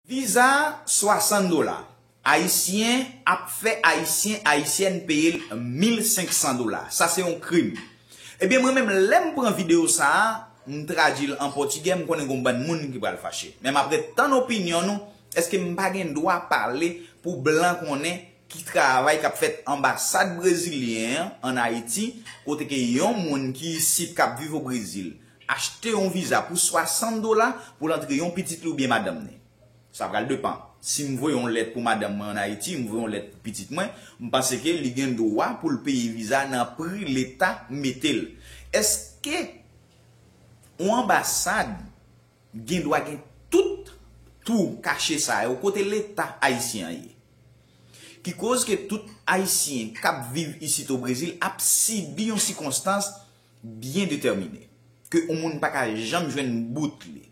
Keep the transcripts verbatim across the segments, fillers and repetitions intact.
Viza swasant dola. Ayisyen ap fè Ayisyen, Ayisyèn peye l mil senk san dola. Sa se yon krim. Ebyen, mwen menm, lè m pran videyo sa a, m tradui l an pòtigè, m konnen gon bann moun ki pral fache. Men m ap ret tann opinyon nou, èske m pa gen dwa pale pou blan konnen ki travay k ap fèt anbasad brezilyen an ann Ayiti, kote ke yon moun ki isit k ap viv o Brezil achte yon viza pou swasant dola pou l antre yon pitit li oubyen madanm ni. Sa pral depann. Si m voye yon lèt pou madanm mwen ann Ayiti, m voye yon lèt pou pitit mwen, m panse ke li gen dwa pou l peye viza nan pri Leta mete l. Èske yon anbasad gen dwa gen tout twou kache sa yo kote Leta ayisyen an ye? Ki koz ke tout Ayisyen k ap viv isit o Brezil ap sibi yon sikonstans byen detèmine, ke yon moun pa ka janm jwenn bout li.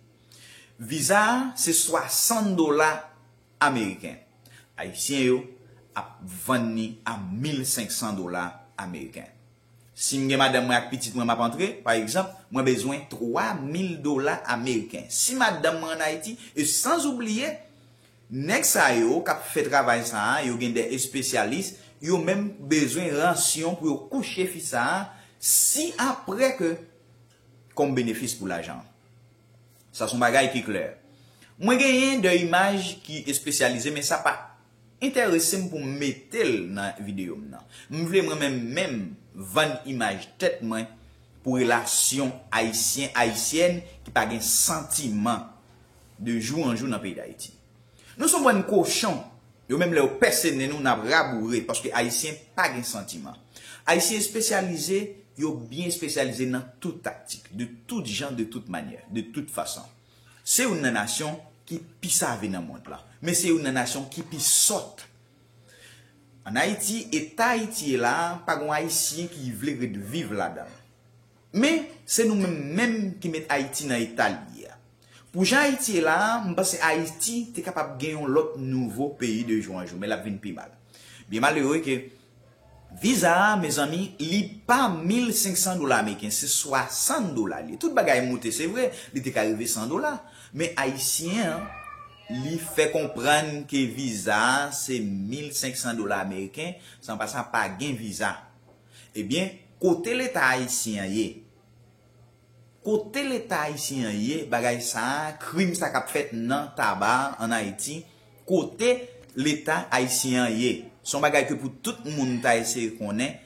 Viza a se swasant dola ameriken. Ayisyen yo ap vann ni a mil senk san dola ameriken. Si m gen madanm mwen ak pitit mwen m ap antre, pa egzanp, mwen bezwen twa mil dola ameriken. Si madanm mwen ann Ayiti, e sanzoubliye, nèg sa yo k ap fè travay sa a, yo gen de espesyalis, yo menm bezwen ransyon pou yo kouche fi sa a, si apre ke kòm benefis pou lajan. Sa se yon bagay ki klè. Mwen genyen de imaj ki espesyalize, men sa pa enterese m pou m mete l nan videyo m nan. M vle mwen menm menm vann imaj tèt mwen pou relasyon ayisyen, ayisyèn ki pa gen santiman de jou an jou nan peyi Dayiti. Nou se yon bann kochon. Yo menm lè yo pèse nen nou, n ap raboure, paske Ayisyen pa gen santiman. Ayisyen espesyalize, yo byen espesyalize nan tout taktik, de tout jan, de tout manyè, de tout fason. Se youn nan nasyon ki pi save nan mond lan, men se youn nan nasyon ki pi sòt. Ann Ayiti, eta Ayiti ye la a, pa gon Ayisyen ki vle ret viv ladan l. Men, se nou menm menm ki met Ayiti nan eta li ye a. Pou jan Ayiti ye la a, m panse Ayiti te kapab gen yon lòt nouvo peyi de jou an jou, men l ap vin pi mal. Byen malere ke viza a, mezanmi, li pa mil senk san dola ameriken, se swasant dola li ye. Tout bagay moute, se vre, li te ka rive san dola. Men Ayisyen an, li fè konprann ke viza a se mil senk san dola ameriken, san pa sa pa gen viza. Ebyen, kote Leta ayisyen an ye? Kote Leta ayisyen an ye? Bagay sa a, krim sa k ap fèt nan Taba, ann Ayiti, kote Leta ayisyen an ye? Se yon bagay ke pou tout moun ta eseye konnen,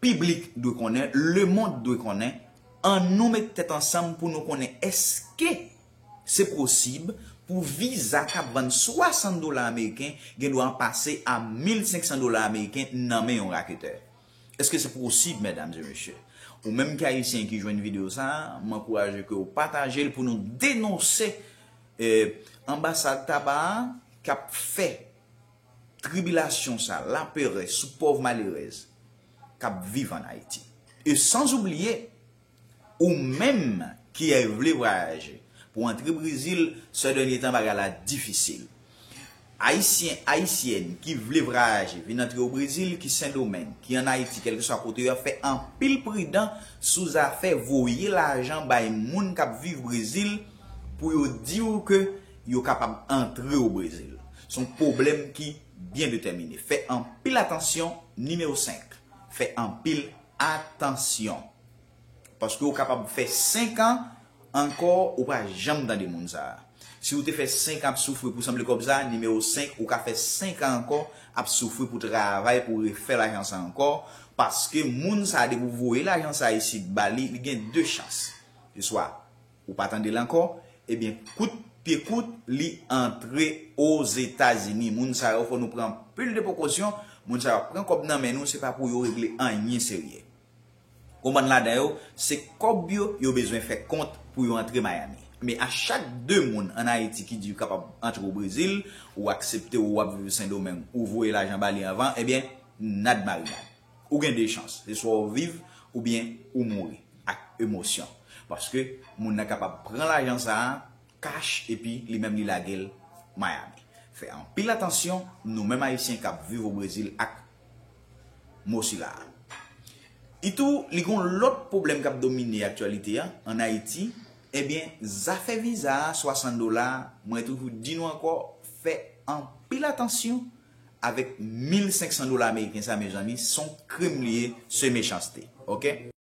piblik dwe konnen, lemonn dwe konnen. Ann nou met tèt ansanm pou nou konnen èske se posib pou viza k ap vann swasant dola ameriken gen dwa pase a mil senk san dola ameriken nan men yon raketè. Èske se posib, medam e mesye? Ou menm ki ayisyen ki jwenn videyo sa a, m ankouraje ke w pataje l pou nou denonse eh, anbasad Taba a k ap fè tribilasyon sa, laperè sou pòv malerèz k ap viv ann Ayiti. E sanzoubliye, ou menm ki vle vwayaje pou antre Brezil, sè dènye tan bagay la difisil. Ayisyen, ayisyèn ki vle vwayaje, vin antre o Brezil, ki Sendomeng, ki ann Ayiti, kèlkeswa kote yo, fè anpil pridan sou zafè voye lajan bay moun k ap viv Brezil pou yo di w ke yo kapab antre o Brezil. Se yon pwoblèm ki byen detèmine. Fè anpil atansyon, nimewo senk. Fè anpil atansyon. Paske ou kapab fè senk an ankò, ou pa janm tande moun sa a. Si ou te fè senk an ap soufri pou sanble kòb sa a, nimewo senk, ou ka fè senk an ankò ap soufri pou travay, pou refè lajan sa a ankò, paske moun sa a, depi ou voye lajan sa a isit ba li, li gen de chans. Se swa ou pa tande l ankò, ebyen, kout pye kout, li antre Ozetazini. Moun sa yo, fò nou pran anpil de prekosyon. Moun sa yo ap pran kòb nan men nou, se pa pou yo regle anyen serye. Konprann ladan yo, se kòb yo, yo bezwen fè kont pou yo antre Miami. Men a chak de moun ann Ayiti ki di yo kapab antre o Brezil, ou aksepte ou ap viv Sendomeng, ou voye lajan ba li anvan, ebyen, nad marinad. Ou gen de chans, se swa ou viv oubyen ou mouri ak emosyon. Paske moun nan kapab pran lajan sa a, kach, epi li menm li lage l Miami. Fè anpil atansyon, nou menm Ayisyen k ap viv o Brezil ak mo sila a. Itou, li gon lòt pwoblèm k ap domine aktyalite a ann Ayiti, Ebyen, zafè viza a, swasant dola, mwen toujou di nou ankò, fè anpil atansyon avèk mil senk san dola ameriken sa, mezanmi, se yon krim li ye, se mechanste. Oke?